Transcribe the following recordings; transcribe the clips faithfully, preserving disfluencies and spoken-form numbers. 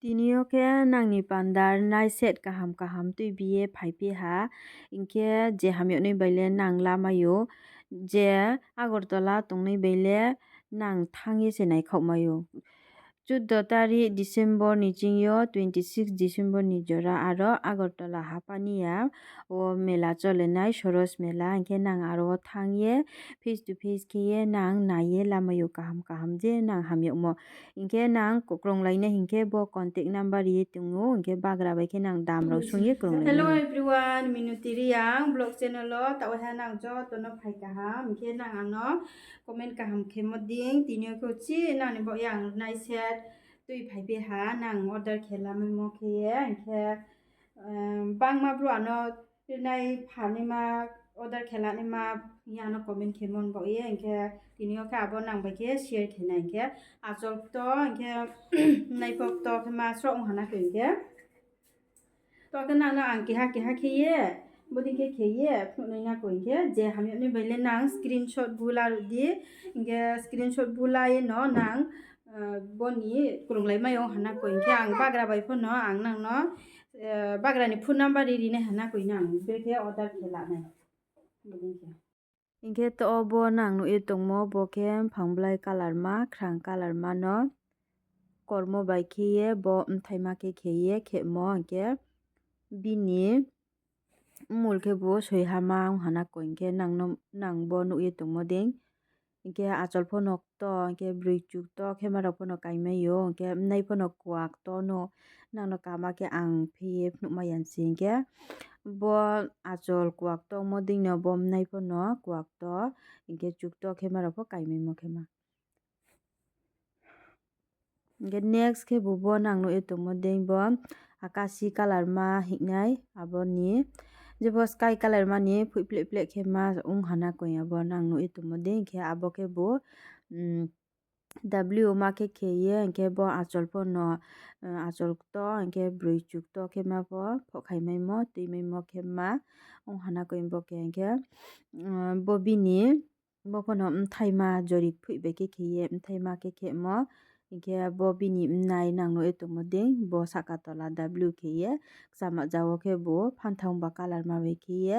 Tini yo khe nang ni panda rnai set kaham kaham tuibi ye phaiphi ha. Hing khe je hamyag nai bai le nang lamai ou, je Agartala tongnai bai le nang thanng ye se naikhaohmai ou. Chuddo tarik December ni ching yo twenty six December ni jora aro Agartala Haphania wo mela cholenai Soros mela, hing khe nang aro wo thanng ye face to face khe ye nang nai ye lamai ou kaham kaham je nang hamyagmo. Hing khe nang krunglai nai hing khe bo contact number ri ye tong ou, hing khe bagra bai khe nang dam rao sung ye krunglai nai. Hello everyone, Minoti Reang vlog channel wo taoh ha nang joto no phai kaham, hing khe nang ano comment kaham khemo dei, tini yo khe uchih nang ni baoh ye ang rnai set tui phaiphi ha, nang order khe lamaimo khe ye, hing khe, bangma brouh ano rnai phanaima, order khe lanaima hing ye ano comment khemo ni baoh ye, hing khe tini yo khe abo nang bai khe share khe nai, hing khe achol kto, hing khe nai pho kto khe ma sroh ong ha na khe, hing khe to khe nang no ang keha keha khe ye, bodei khe khe ye phnuh nai na koi, hing khe je hamyag nai bai le nang screenshot bu la ruh di, hing khe screenshot bu la ye no nang bo ni krunglai mai ong ha na koi, hing khe ang bagra bai pho no ang nang no bagra ni phone number ri ri nai ha na koi, nang brekhe order khe la nai. Hing khe to bo nang nuh ye tongmo bo khe mphang blai colour ma, khrang colour ma no kormo bai khe ye bo mthaima khe khe ye khemo, hing khe bini mmul khe bo soihama ong ha na koi, hing khe nang bo nuh ye tongmo dei. Hing khe achol pho no kto, hing khe broi chukto khe ma rao pho no kaimai ou, hing khe mnai pho no kuak to no, nang no kama khe ang phi ye phnuhmai ya se, hing khe bo achol kuak tongmo dei no bo mnai pho no kuak to, hing khe chukto khe ma rao pho kaimaimo khe ma. Hing khe next khe bo bo nang nuh ye tongmo dei bo akasi colour ma hingnai abo ni, je bo sky colour ma ni phoih pleh pleh khe ma ong ha na koi abo nang nuh ye tongmo dei, hing khe abo khe bo W ma khe khe ye, hing khe bo achol pho no, achol kto, hing khe broi chukto khe ma pho phohkhaimaimo, tuimaimo khe ma ong ha na koi bo khe, hing khe bo bini, bo pho no mthaima jori phoih bai khe khe ye mthaima khe khemo, hing khe bo bini mnai nang nuh ye tongmo dei, bo sahka tola W khe ye, kchama ja wo khe bo phanthao mba colour ma bai khe ye,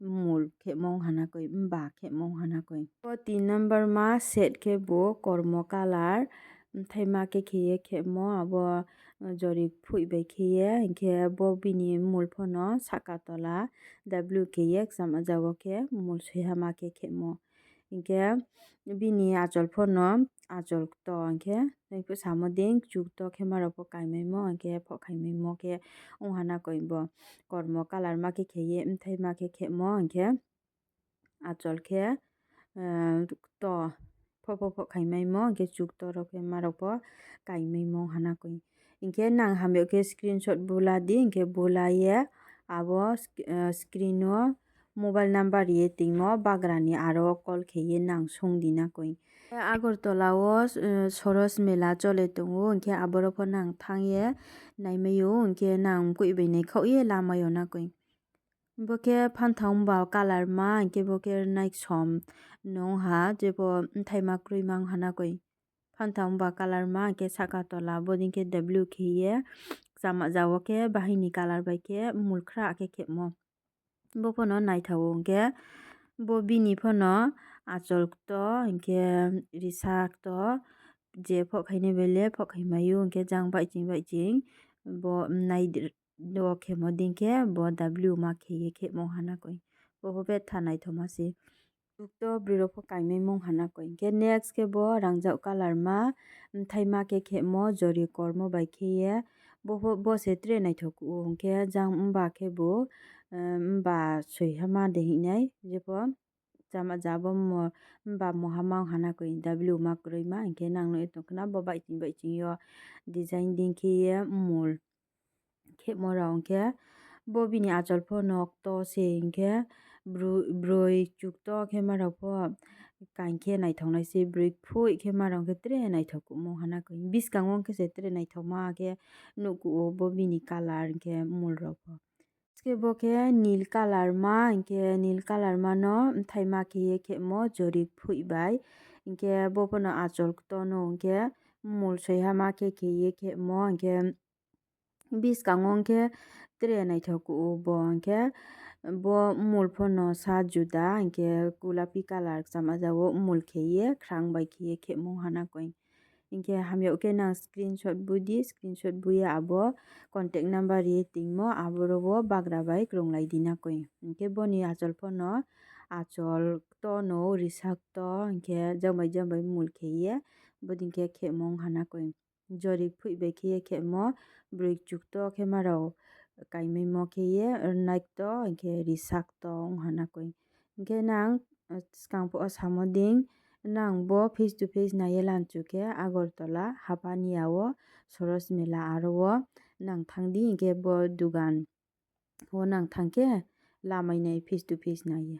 mmul khemo ong ha na koi, mba khemo ong ha na koi. Bo tin number ma set khe bo kormo colour, mthaima khe khe ye khemo, abo jori phoih bai khe ye, hing khe bo bini mmul pho no sahka tola W khe ye, kchama ja wo khe mmul soihama khe khemo. Hing khe bini achol pho no achol kto, hing khe nai pho samo dei chukto khe ma rao pho kaimaimo, hing khe phohkhaimaimo khe ong ha na koi bo kormo colour ma khe khe ye mthaima khe khemo, hing khe achol khe kto pho pho phohkhaimaimo, hing khe chukto rao khe ma rao pho kaimaimo ong ha na koi. Hing khe nang hamyag khe screenshot bu la di, hing khe bu la ye abo screen wo mobile number ri ye tongmo bagra ni aro wo call khe ye nang sung di na koi. Agartala wo Soros mela chole tong ou, hing khe aboro pho nang thanng ye naimai ou, hing khe nang mkoih bai naikhaoh ye lamai yo na koi. Bo khe phanthao mba colour ma, hing khe bo khe rnai ksom nung ha, je bo mthaima kroima ong ha na koi. Phanthao mba colour ma, hing khe sahka tola bodei khe W khe ye, kchama ja wo khe bahai ni colour bai khe mmul khra khe khemo. Bo pho no naithao hing khe, bo bini pho no achol kto, hing khe risa kto, je phohkhainai bai le phohkhaimai ou, hing khe jang baihching baihching bo mnai wo khemo dei khe bo W ma khe ye khemo ong ha na koi. Bo pho betha naithaoma se. Chukto broi rao pho kaimaimo ong ha na koi. Hing khe next khe bo rangzag colour ma, mthaima khe khemo, jori kormo bai khe ye. Bo pho, bo se tre naithao kuh ou, hing khe jang mba khe bo, mba soihama de hingnai, je pho chama ja bo mba mohama ong ha na koi, W ma kroima, hing khe nang nuh ye tong khna bo baihching baihching yo design dei khe ye mmul khemo rao hing khe, bo bini achol pho no kto se hing khe, broi chukto khe ma rao pho kaing khe naithaonai se, broi kphoih khe ma rao hing khe tre naithao kuhmo ong ha na koi. Buskang wo hing khe se tre naithaoma khe nuh kuh ou bo bini colour hing khe mmul rao pho. Khe bo khe nil colour ma, hing khe nil colour ma no mthaima khe ye khemo jori kphoih bai. Hing khe bo pho no achol kto no hing khe mmul soihama khe khe ye khemo, hing khe Buskang wo hing khe tre naithao kuh ou bo hing khe, bo mmul pho no sa juda hing khe gulapi colour kcham aja wo mmul khe ye khrang bai khe ye khemo ong ha na koi. Hing khe hamyag khe nang screenshot bu di, screenshot bu ye abo contact number ri ye tingmo, aboro wo bagra bai krunglai di na koi. Hing khe bo ni achol pho no achol kto no, risa kto, hing khe jang bai jang bai mmul khe ye, bodei khe khemo ong ha na koi. Jori kphoih bai khe ye khemo, broi kchukto khe ma rao kaimaimo khe ye, rnai kto, hing khe risa kto ong ha na koi. Hing khe nang, skang phuh wo samo dei, nang bo face to face nai ye lanchu khe Agartala, Hapania wo, Soros Mela aro wo nang thanng di, hing khe bo dugan wo nang thanng khe lamai nai face to face nai ye.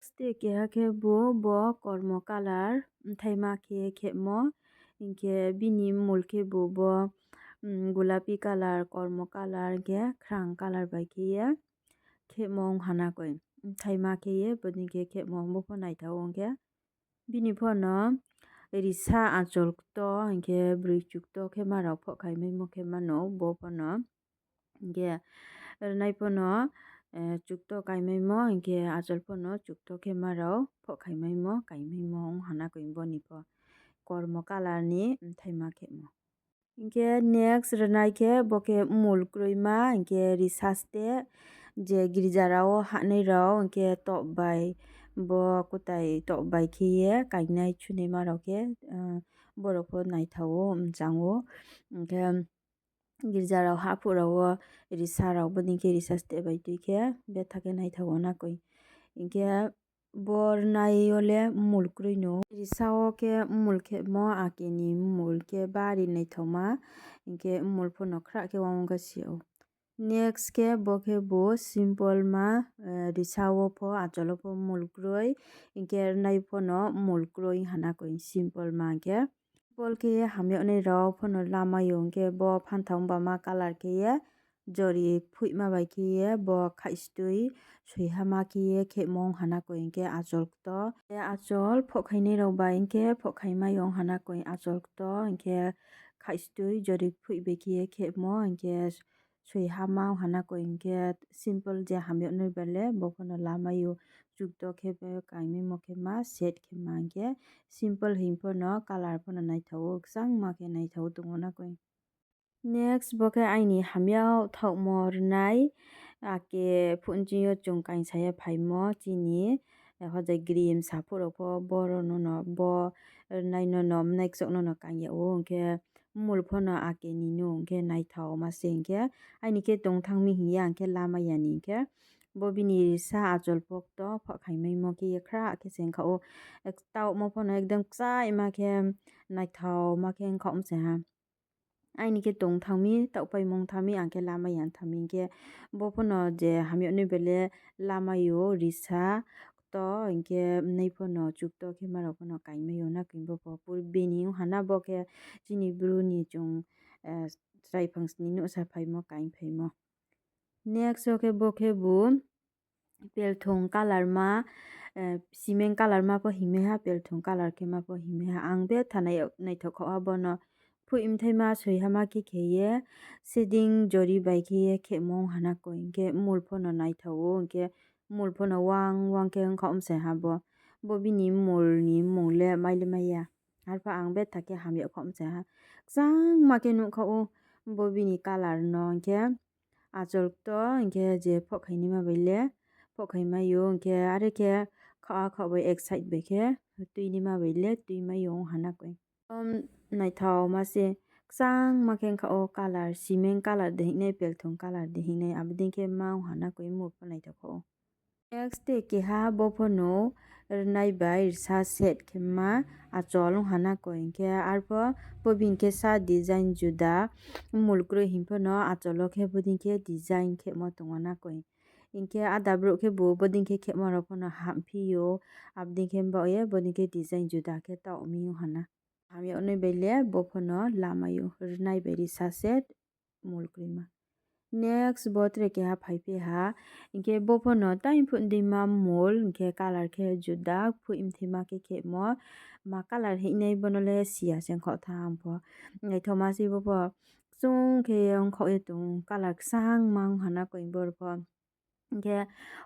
Ste keha khe bu bo kormo colour, bthaima khe khemo, hing khe bini mmul khe bu bo, gulapi colour, kormo colour, hing khe khrang colour bai khe ye khemo ong ha na koi. Bthaima khe ye bodei khe khemo, bo pho naithao ong khe. Bini pho no risa achol kto, hing khe broi kchukto khe ma rao phohkhaimaimo khe ma no, bo pho no. Hing khe rnai pho no, chukto kaimaimo, hing khe achol pho no chukto khe ma rao phohkhaimaimo, kaimaimo ong ha na koi bo ni pho. Kormo colour ni bthaima khemo. Hing khe next rnai khe bo khe mmul kroima, hing khe risa ste, je girja rao wo hahnai rao, hing khe top bai, bo kutai top bai khe ye kaingnai chunaima rao khe, boro pho naithao ou, mchang ou. Hing khe girja rao hahphuh rao wo risa rao bodei khe risa ste bai tui khe betha khe naithao ou na koi. Hing khe bo rnai yo le mmul kroi no. Risa wo khe mmul khemo, ake ni mmul khe bari naithaoma. Hing khe mmul pho no khrah khe wang ong kha si ou. Next khe bo khe bu simple ma, risa wo pho achol wo pho mmul kroi. Hing khe rnai pho no mmul kroi ha na koi simple ma hing khe. Simple khe ye hamyagnai rao pho no lamai ou hing khe bo phanthao bama colour khe ye jori phoihma bai khe ye bo khaihstui soihama khe ye khemo ong ha na koi hing khe achol kto. Achol phohkhainai rao bai hing khe phohkhaimai ong ha na koi achol kto hing khe khaihstui jori phoih bai khe ye khemo hing khe soihama ong ha na koi hing khe simple je hamyagnai bai le bo pho no lamai ou. Chukto khe bo kaimaimo khe ma, set khe ma hing khe simple hing pho no colour pho no naithao ou, kchangma khe naithao tong ou na koi. Next bo khe aini hamyag thaohmo rnai, ake phunching yo chung kaingsa ye phaimo chini, hojai grim saphuh rao pho boro no no bo rnai no no mnai kchouh no no kaing yag ou hing khe mmul pho no ake ni no hing khe naithaoma se hing khe aini khe tong thanng mi hing ye ang khe lamai ya ni hing khe bo bini risa achol pho kto phohkhaimaimo khe ye khrah khe se ong kha ou. Taohmo pho no ekdom kchaima khe naithaoma khe ong kha ou se ha. Aini khe tong thanng mi, taohpaimo ong thanng mi, ang khe lamai ya thanng mi hing khe bo pho no je hamyagnai bai le lamai ou risa kto hing khe mnai pho no chukto khe ma rao pho no kaingmai ou na koi bo pho pur bini ong ha na bo khe chini Bru ni chung, chrai phangsni nuhsa phaimo kaingphaimo. Next wo khe bo khe bu pelthong colour ma, cement colour ma pho hingmai ha, pelthong colour khe ma pho hingmai ha. Ang betha nai, naithao khaoh ha bo no phoih mthaima soihama khe khe ye, seding jori bai khe ye khemo ong ha na koi hing khe mmul pho no naithao ou hing khe mmul pho no wang wang khe ong kha ou se ha bo. Bo bini mmul ni mmung le mai le mai ya. Arphuh ang betha khe hamyag khaoh se ha. Kchangma khe nuh khaoh ou bo bini colour no hing khe achol kto hing khe je phohkhainaima bai le phohkhaimai ou hing khe are khe khaoh khaoh bai ek side bai khe tuinaima bai le tuimai ou ong ha na koi. Naithaoma se kchangma khe ong kha ou colour, cement colour de hingnai, pelthong colour de hingnai, abo dei khe ma ong ha na koi mmul pho naithao khaoh ou. Next te keha bo pho no rnai bai risa set khe ma achol ong ha na koi hing khe arphuh bo bini khe sa design juda, mmul kroi hing pho no achol wo khe bodei khe design khemo tong ou na koi. Hing khe áda brouh khe bu bodei khe khemo rao pho no hamphi ou, abo dei khe baoh ye bodei khe design juda khe taoh mi ong ha na. Hamya ongnai bai le bo pho no lamai ou, rnai bai risa se mmul kroima. Next bo tre keha phaiphi ha, hing khe bo pho no tei phuh deima mmul, hing khe colour khe juda, phuh mtheima khe khemo, ma colour hingnai bo no le siya se ongkhaoh tha ang pho. Naithaoma se bo pho, Chung khe ongkhaoh ye tong, colour kchangma ong ha na koi boro pho. Hing khe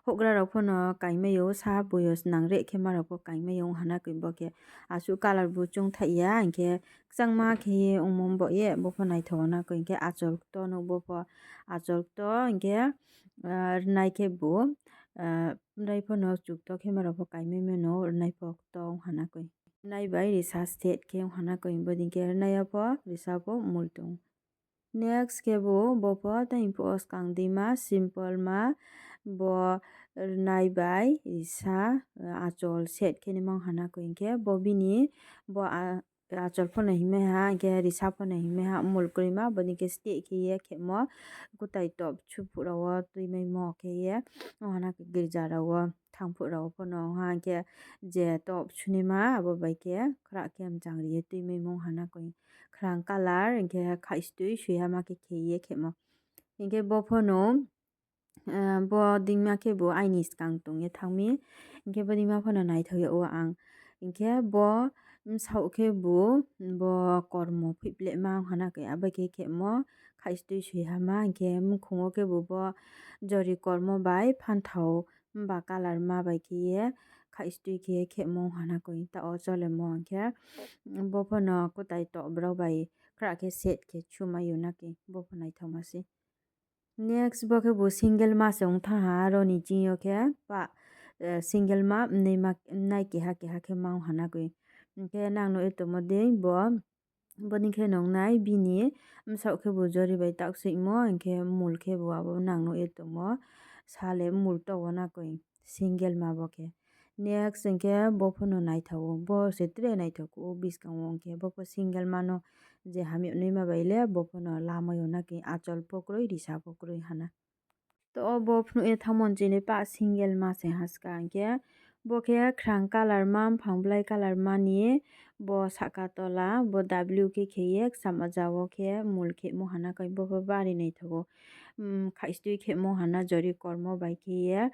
houhgra rao pho no kaimai ou, sa boi yo snang reh khe ma rao pho kaimai ou ong ha na koi bo khe. Asuh colour bu chung thaih ya, hing khe kchangma khe ye ongmo bo ye bo pho naithao na koi. Hing khe achol kto no bo pho, achol kto hing khe, rnai khe bu, mrai pho no chukto khe ma rao pho kaimai mano, rnai pho kto ong ha na koi. Rnai bai risa state khe ong ha na koi, bodei khe rnai yo pho risa pho mul tong. Next khe bu bo pho tei phuh wo skang dima simple ma, bo rnai bai risa, achol set khe ni ma ong ha na koi. Hing khe bo bini, bo achol pho no hingmai ha, hing khe risa pho no hingmai ha, mul kroima, bodei khe steh khe ye khemo, kutai top chu phuh rao wo tuimaimo khe ye ong ha na koi, girja rao wo thanng phuh rao wo pho no ong ha, hing khe je top sunima abo bai khe khrah khe mchang ri ye tuimaimo ong ha na koi. Khrang colour hing khe khaihstui soihama khe khe ye khemo. Hing khe bo pho no, bo dima khe bu aini skang tong ye thanng mi. Hing khe bo dima pho no naithao yag wo ang. Hing khe bo bsaoh khe bu, bo kormo phoihplehma ong ha na koi, abo khe khemo, khaihstui soihama, hing khe mkhong wo khe bu bo jori kormo bai phanthao, mba colour ma bai khe ye khaihstui khe khemo ong ha na koi. Taoh wo cholemo hing khe bo pho no kutai top rao bai khrah khe set khe chumai ou na koi, bo pho naithaoma se. Next bo khe bu single ma se ong thanng ha, aro ni ching yo khe pa, single ma, mnai keha keha khe ma ong ha na koi. Hing khe nang nuh ye tongmo dei bo, bodei khe nung nai bini bsaoh khe bu jori bai taohsoihmo, hing khe mul khe bu abo nang nuh ye tongmo, sale mul to wo na koi, single ma bo khe. Next hing khe bo pho no naithao ou, bo se tre naithao khe ou buskang wo, hing khe bo pho single ma no je hamyagnaima bai le bo pho no lamai ou na koi, achol pho kroi, risa pho kroi ha na. To bo phnuh ye thanngmo chini pa single ma se ha ska hing khe, bo khe khrang colour ma, mphang blai colour ma ni, bo sahka tola, bo W khe khe ye, kcham aja wo khe mul khemo ha na koi, bo pho bari naithao ou. Khaihstui khemo ha na jori kormo bai khe ye,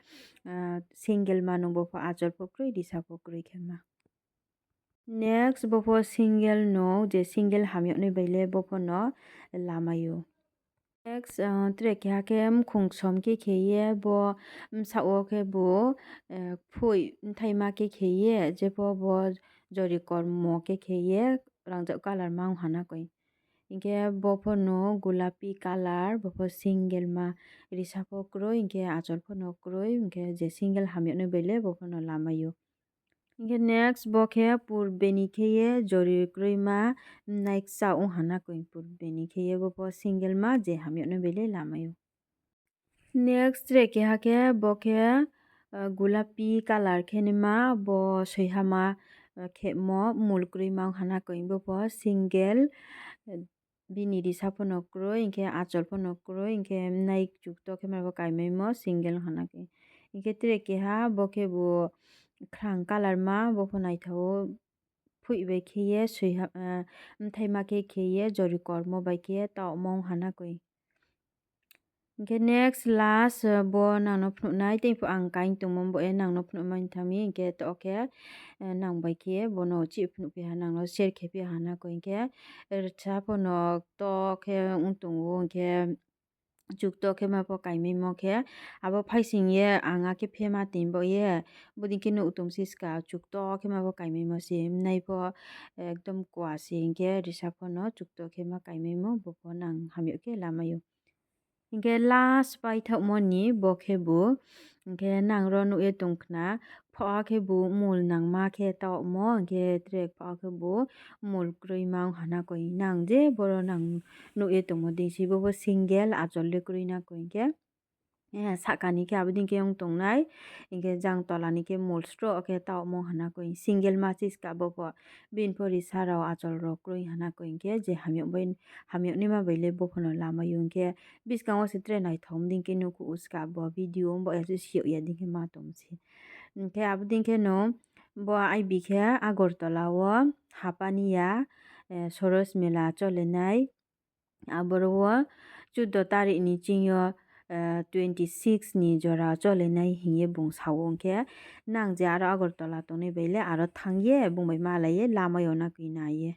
single ma no bo pho achol pho kroi, risa pho kroi khe ma. Next bo pho single no, je single hamyagnai bai le bo pho no lamai ou. Next, tre keha khe mkhong ksom khe khe ye bo bsaoh wo khe bu, phoih bthaima khe khe ye, jepho bo jori kormo khe khe ye, rangzag colour ma ong ha na koi. Hing khe bo pho no gulapi colour, bo pho single ma, risa pho kroi, hing khe achol pho no kroi, hing khe je single hamyagnai bai le bo pho no lamai ou. Hing khe next bo khe purbe ni khe ye jori kroima, mnai kchao ong ha na koi, purbe ni khe ye bo pho single ma je hamyagnai bai le lamai ou. Next tre keha khe bo khe, gulapi colour khe naima, bo soihama, khemo mul kroima ong ha na koi, bo pho single, bini risa pho no kroi, hing khe achol pho no kroi, hing khe mnai chukto khe ma bo kaimaimo single ong ha na koi. Hing khe tre keha bo khe bu khrang colour ma, bo pho naithao ou, phoih bai khe ye, bthaima khe khe ye, jori kormo bai khe taohmo ong ha na koi. Hing khe next last, bo nang no phnuh nai, tei pho ang kaing tongmo bo ye nang no phnuh mai thanng mi, hing khe to khe, nang bai khe bo no chih phnuhphi ha, nang no share khephi ha na koi. Hing khe rsa pho no kto khe ong tong ou, hing khe chukto khe ma pho kaimaimo khe, abo phaising ye ang akhe phema tei bo ye, bodei khe nuh tong si ska, chukto khe ma pho kaimaimo se, mnai pho ekdom kua se, hing khe risa pho no chukto khe ma kaimaimo, bo pho nang hamyag khe lamai ou. Hing khe last paithaohmo ni bo khe bu, hing khe nang ro nuh ye tong khna, phoha khe bu mul nangma khe taohmo, hing khe tre phoha khe bu mul kroima ong ha na koi. Nang je boro nang nuh ye tongmo dei se, bo bo single achol le kroi na koi hing khe, sahka ni khe abo dei khe ong tong nai, hing khe jang tola ni khe mul sroh khe taohmo ong ha na koi, single ma se ska bo pho, bini pho risa rao achol rao kroi ha na koi, hing khe je hamyag bai, hamyagnaima bai le bo pho no lamai ou, hing khe buskang wo se tre naithao dei khe nuhkhouh ou ska bo video, bo ya se siyag ya dei khe ma tong se. Hing khe abo dei khe no bo aibi khe Agartala wo hapani ya, Soros mela cholenai. Aboro wo chudo tarik ni ching yo, twenty six ni jora cholenai hing ye bung sa ou, hing khe nang je aro Agartala tongnai bai le aro thanng ye bung bai malai ye lamai yo na koi nai ye.